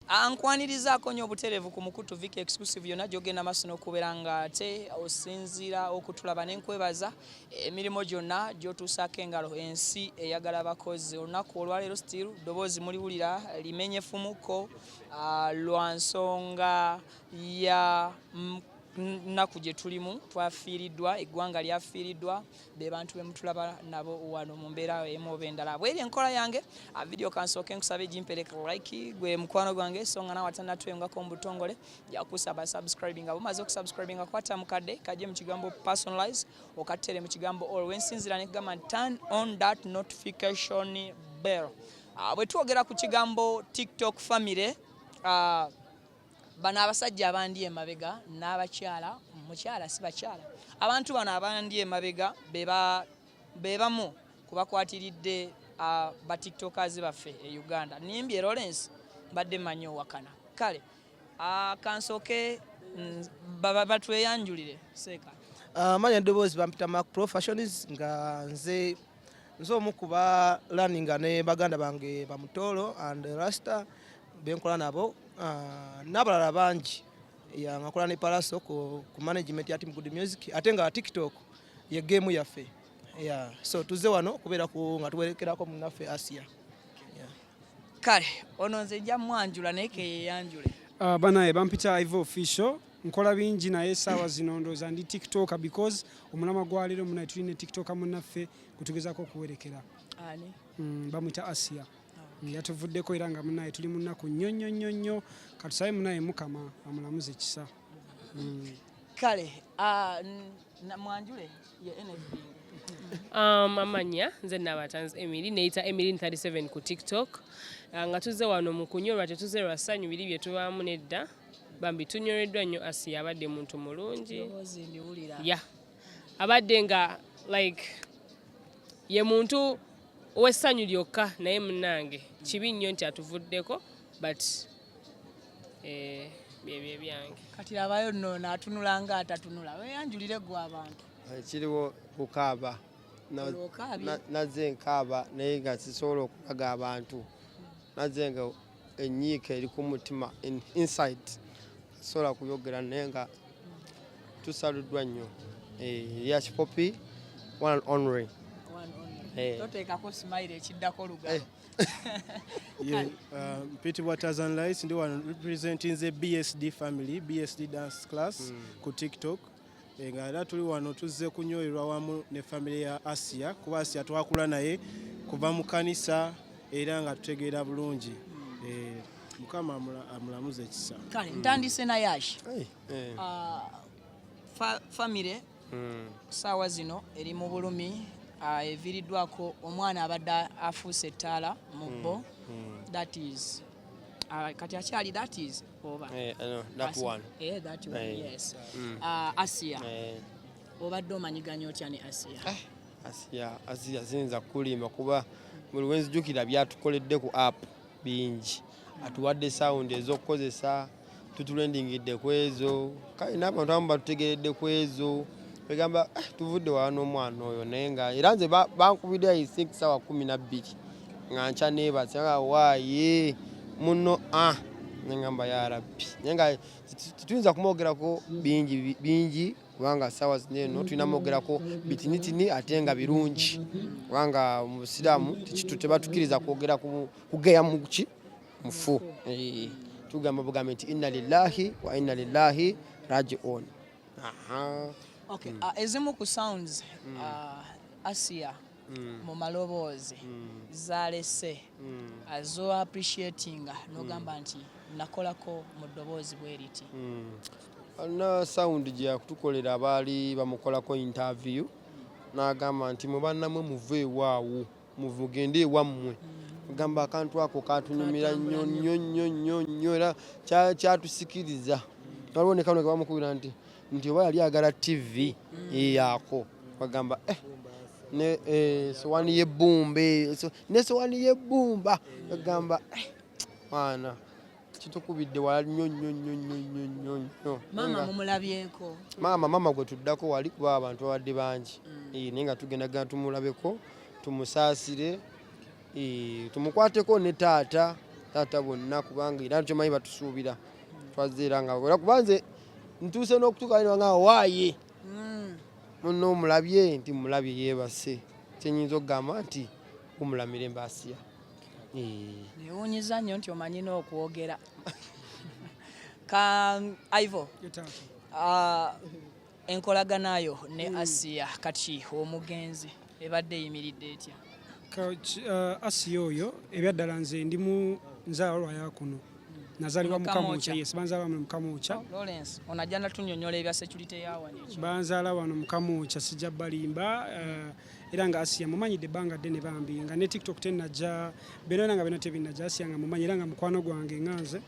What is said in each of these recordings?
Nkwanirizaako nnyo obutereevu ku mukutu Vicky Exclusive yonna gy'ogenda maaso n'okubeera nga ate osinziira okutulaba, ne nkwebaza emirimu gyonna gy'otuusaako engalo. Ensi eyagala bakozi. Olunaku olwaleero still ddoboozi muliwulira limenyefumuko lwa nsonga ya nnaku gye tulimu. Twafiiriddwa, eggwanga lyafiiriddwa, be bantu be mutulaba nabo wano mu mbeera emu oba endala. Bweri enkola yange video, kansooke nkusabe gimpereka like, gwe mukwano gwange, so nga nawe atannatweyungako mu butongole, jakusaba subscribing. Bumaze okusubscribinga, kwata mukadde kajje mu kigambo "personalize", okatere mu kigambo "all". Wensinzira nekugamba nti turn on that notification bell. Bwe twogera ku kigambo TikTok family, bano abasajja abandi emabega n'abakyala, mukyala si bakyala, abantu bano abandi emabega be bamu ku bakwatiridde ba TikTokers baffe e Uganda. Nimbye Lawrence, mbadde mmanyi owakana. Kale kansooke batweyanjulire seeka. Amanya eddoboozi bampita Mark Pro Fashions, nga nze omu ku ba learninga ne baganda bange bamutoolo and Rasta benkola nabo, n'abalala bangi. Ya, nga nkola ne Palaso ku management ya Team Good Music, ate nga TikTok ye game yaffe. Yeah. So tuze wano kubeera ku nga tuwerekerako munnaffe Asia. Yeah. Kale ono nze nja mwanjula naye keyeyanjule. Banaye bampita Ivo Official. Nkola bingi, naye essaawa zino ndowooza ndi TikToker because omulamwa gwa leero, munaye, tulina TikToker munnaffe gutugezaako okuwerekera. Ani? Bamwita Asia. Yatuvuddeko era nga munaye tuli mu nnaku nnyo nnyo nnyo nnyo. Katusabe munaye Mukama amulamuze ekisa. Kale mwanjule ye NFB. Amanya nze Nabatanzi Emily, neyita Emily 37 ku TikTok. Nga tuzze wano mu kunyolwa, tetuzze lwa ssanyu biri bye tubaamu nedda. Bambi tunyoleddwa nnyo. Asiya abadde muntu mulungi. Ddoboozi ndiwulira. Ya, abadde nga like ye muntu ow'essanyu lyokka, naye munnange kibi nnyo nti atuvuddeko, but byebyo ebyange. Kati labayo nno naatunula nga atatunula. Weyanjulire gwe abantu. Ekiriwo kukaaba. Olwo okaabye? Nazze nkaaba, naye nga sisobola okulaga abantu. Nazze nga enyiika eri ku mutima inside, sobola kuyogera, naye nga tusaluddwa nnyo. Yash Popi, one and only. One only. Eh. Toteekako smile, ekiddako lugalo. Eh. Ye, mpitibwa Tazan Lights, ndi wano representing BSD family, BSD dance class ku TikTok. Nga era tuli wano tuzze kunyolerwa wamu ne family ya Asia, kuba Asia twakula naye kuva mu kanisa era nga tutegeera bulungi. Mukama amulamuze ekisa. Kale ntandise na Yash. Eh. Family saawa zino eri mu bulumi, eviiriddwako omwana abadde afuuse ettaala mu bo, that is kati akyali, that is oba No, that one. That one. Eh. Yes. Asia, obadde omanyiganya otya ne Asia? Asiya, Asiya siyinza kukulimba, kuba buli wenzijukira byatukoledde ku app bingi. Atuwadde sound ez'okukozesa, tutrendingidde ku ezo, kale n'abantu abamu batutegeredde ku ezo. Egamba tuvudde wala n'omwana oyo, naye nga era nze bankubidde, I think sawa 12 nga nkya neebase nga waaye muno, nengamba ya Rabbi, naye nga tetuyinza kumwogerako bingi bingi, kubanga saawa zino eno tulina mwogerako bitinitini ate nga birungi, kubanga mu Busiraamu tebatukiriza kwogera kugeya muki mufu. Tugamba bugambe nti inna lillahi wa inna lillahi rajiun. Aha. Okay. Ezimu ku sounds Asia mu maloboozi zalese azo appreciatinga n'ogamba nti nakolako mu ddoboozi bwe riti? Alina sound gye yakutukolera, abaali bamukolako interview n'agamba nti mwe bannamwe muve ewaawo, mugende ewammwe. Gamba akantu ako katunyumira nnyo nnyo nnyo nnyo nnyo, era kyatusikiriza. Waliwo ne kano ke bamukubira nti oba yali agala TV eyako, bagamba ne sowani y'ebbumba ne sowani y'ebbumba, bagamba mwana kitukubidde wala nnyo nnyo nnyo nnyo nnyo nnyo nnyo. Maama mumulabyeko? Maama gwe tuddako wali, kuba abantu babadde bangi. Naye nga tugenda genda tumulabeko, tumusaasire, tumukwateko ne taata. Taata bonna, kubanga era kyomanyi batusuubira. Twazze era nga era kuba nze ntuuse n'okutuuka ino nga waaye munno omulabye nti mulabye yeebase. Kyenyinza okugamba nti wumula mirembe, Asiya. Newuunyiza nnyo nti omanyi n'okwogera ka Ivo. Taata. Enkolaganayo ne Asiya kati omugenzi ebadde eyimiridde etya? Asiya oyo ebyaddala nze ndi mu nzaalwa ya kuno, nazaalibwa Mu mu Kamwokya. Kamwokya. Yes, banzaala wano mu Kamwokya. Lawrence ono ajja natunyonnyola ebya security yawano ekyo. Banzaala wano mu Kamwokya, sijja balimba. Era nga Asiya mumanyidde ebbanga ddene bambi, nga ne TikTok tenajja beno, era nga bino tebinnajja, Asiya nga mumanyi era nga mukwano gwange, nga nze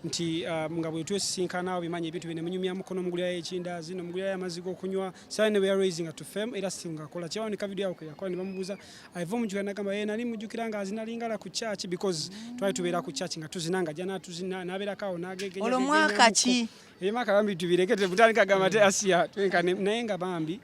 nti nga bwe twesisinkana obimanyi ebintu bye nemunyumyamuko, nomugulirayo ekindaazi, nomugulirayo amazzi g'okunywa. Sawa ne bwe ya raising to fame era still ng'akola kyewanika video awo keyakola ne bamubuuza aiva omujjukira, nagamba ye nali mujjukira nga azina lingala ku church, because twali tubeera ku church nga tuzina, nga ajja n'atuzina n'abeerako awo n'agegenya. Olwo mwaka ki? Emyaka bambi tubireke, tebutandika gamba te Asiya twenkane naye nga bambi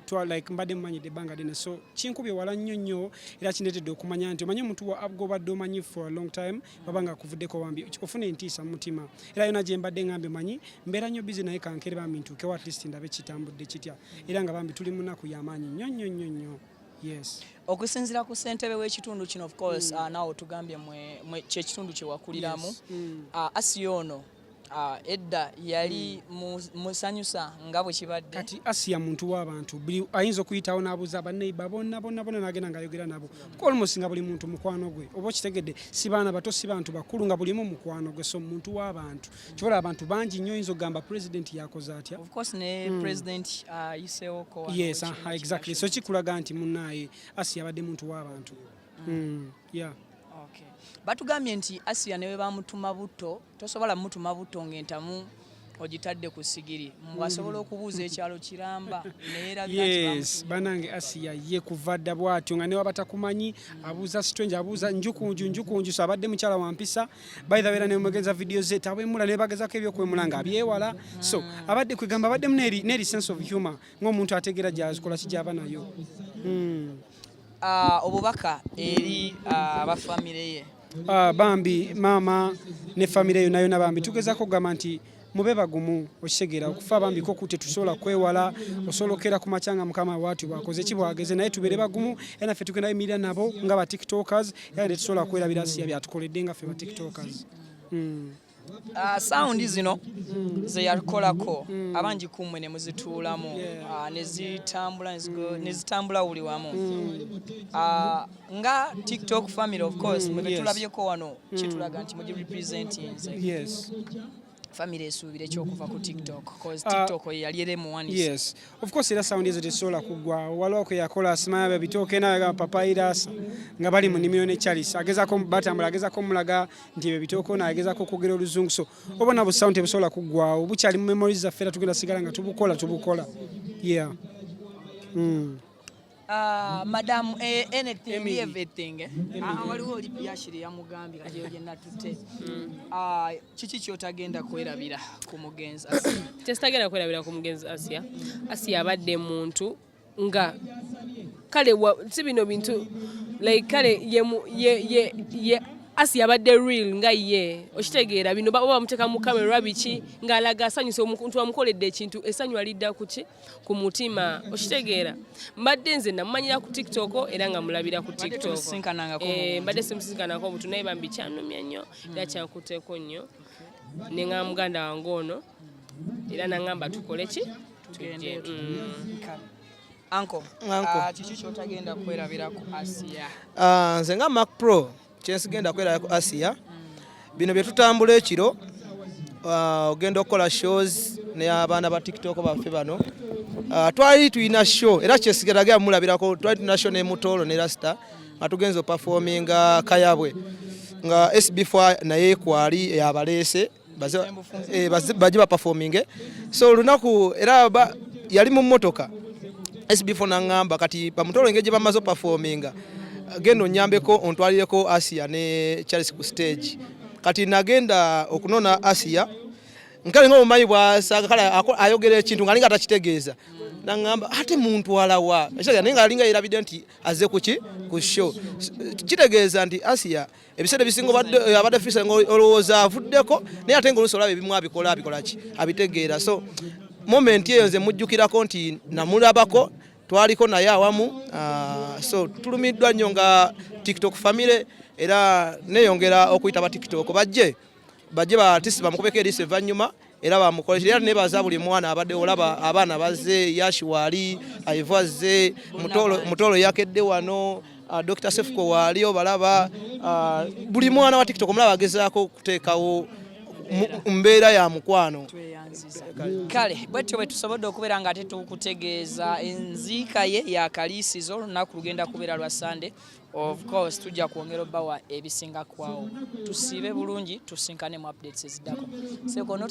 twa like mbadde mumanyidde ebbanga ddene, so kinkubye wala nnyo nnyo era kindeetedde okumanya nti omanyi omuntu gw'obadde omanyi for a long time baba nga akuvuddeko, bambi ofuna entiisa mu mutima. Era yona gye mbadde ngambye manyi mbeera nnyo busy, naye kankere bambi ntuukewo at least ndabe kitambudde kitya. Era nga bambi tuli mu nnaku y'amaanyi nnyo nnyo nnyo nnyo, yes. Okusinziira ku ssentebe w'ekitundu kino, of course, naawe otugambye mwe kyekitundu kye wakuliramu. Asiya ono edda yali musanyusa nga bwe kibadde? Kati Asiya muntu w'abantu, buli ayinza okuyitawo n'abuuza baneiba bonna bonna bonna, n'agenda ng'ayogera nabo almost nga buli muntu mukwano gwe, oba okitegedde, si baana bato, si bantu bakulu, nga bulimu mukwano gwe. So muntu w'abantu, kibola abantu bangi nnyo, oyinza okugamba president yakoze atya. Of course, ne president ayisewoko wano Yes. w'ekitundu Aha, exactly. So kikulaga nti munaaye Asiya abadde muntu w'abantu. Yeah. Okay. Batugambye nti Asiya ne bwe bamutuma butto, tosobola mutuma butto ng'entamu ogitadde ku sigiri, mbwasobola okubuuza ekyalo kiramba neerabira nti Yes, banange, Asiya ye kuva dda bw'atyo nga ne waba takumanyi abuuza strange, abuuza njukunju njukunju. So abadde mukyala wa mpisa, by the way, era nemugenza video ze tabwemula, ne bagezako ebyokwemula nga abyewala. So abadde kwegamba abaddemu n'eri sense of humor ng'omuntu ategeera gyazikola ki gy'aba nayo. Obubaka eri abafamire ye? Bambi maama ne famire yonna yonna, bambi tugezaako okugamba nti mube bagumu, okitegeera, okufa bambi ko tetusobola kwewala, osobola okkeera ku makya nga Mukama bwati bwakoze ki bwageze, naye tubeere bagumu era naffe tugenda yimirira nabo nga ba TikTokers, era tetusobola kwerabira Asiya byatukoledde nga ffe ba TikTokers. Sound zino ze yakolako abangi kummwe ne muzituulamu, ne zitambula ne zitambula buli wamu. Nga TikTok family, of course, mwe betulabyeko wano kitulaga nti mugirepresentinze. Yes. Family esuubira ekyokuva ku TikTok, cause TikTok ye yali era emuwanise? Yes, of course, era sound ezo tezisobola kuggwawo. Waliwo kwe yakola simanya bitooke naye papayirasa nga bali mu nnimiro ne Charles, agezaako batambula, agezaako omulaga nti ebyo bitooke, ono agezaako okwogera oluzungu. So obona bu sound tebusobola kuggwawo, bukyali mu memories zaffe era tugenda sigala nga tubukola tubukola, yeah. Madam anything. Emily. Everything, eh? Waliwo oli byashiri yamugambye kati eyo gye natutte. Kiki kyotagenda kwerabira ku mugenzi Asiya? Kyesitagenda kwerabira ku mugenzi Asiya, Asiya abadde muntu nga kale si bino bintu like kale ye, ye, ye, ye Asiya abadde real nga ye, okitegeera, bino oba bamuteeka mu kamera biki ng'alaga asanyuse, omuntu amukoledde ekintu essanyu alidda ku ki ku mutima, okitegeera. Mbadde nze namumanyira ku TikTok era nga mulabira ku Mbadde TikTok. tomusisinkanangako mu Eh, buntu. Mbadde simusisinkanako omuntu, naye bambi kyanumya nnyo era kyankuteeko nnyo, neŋŋamba muganda wange ono era naŋŋamba tukole ki Tugende. tujje. Uncle, Uncle. Kiki kyotagenda kwerabira ku Asiya? Nze nga Mac Pro, kyensigenda kwerabira ku Asiya, bino bye tutambula ekiro, ogenda okukola shows n'abaana ba TikTok baffe bano. Twali tulina show era kyesigeraga mulabirako, twali tulina show ne Mutolo ne Rasta nga tugenza opafominga Kayabwe nga SB4 naye kwali yabaleese baje baperforminge. So olunaku era yali mu mmotoka SB4 naŋŋamba kati bamutolo engeri gye bamaze opafominga, genda onyambeko ontwalireko Asia ne Charles ku stage. Kati nagenda okunona Asia, nkale nga omumanyi bwasaga kale ayogera ekintu nga alinga takitegeeza. Naŋŋamba ate muntwalawa? Ekitegeeza naye ng'alinga yerabidde nti azze kuki ku show. Kitegeeza nti Asiya ebiseera ebisinga abadde fisa nga olowooza avuddeko, naye ate nga oluusi olaba ebimu abikola, abikola ki, abitegeera. So moment eyo nze mujjukirako nti namulabako, twaliko naye awamu. So tulumiddwa nnyo nga TikTok family, era neyongera okuyita ba TikTok bajje batisi bamukubeko eriiso evvannyuma era bamukolesha. Era nebaza buli mwana abadde olaba abaana bazze, Yashi waali, Aivu azze, Mutolo yakedde wano, Dr Sefuko waali, obalaba buli mwana wa TikTok omulaba agezaako okuteekawo mbeera ya mukwano. Tweyanziza. Kale bwetyo bwe tusobodde okubeera nga ate tukutegeeza enziika ye yakaliisizo. Olunaku lugenda kubeera lwa Sande. Of course tujja kwongera obbawa ebisinga kwawo. Tusiibe bulungi, tusinkane mu updates eziddako. Sekono.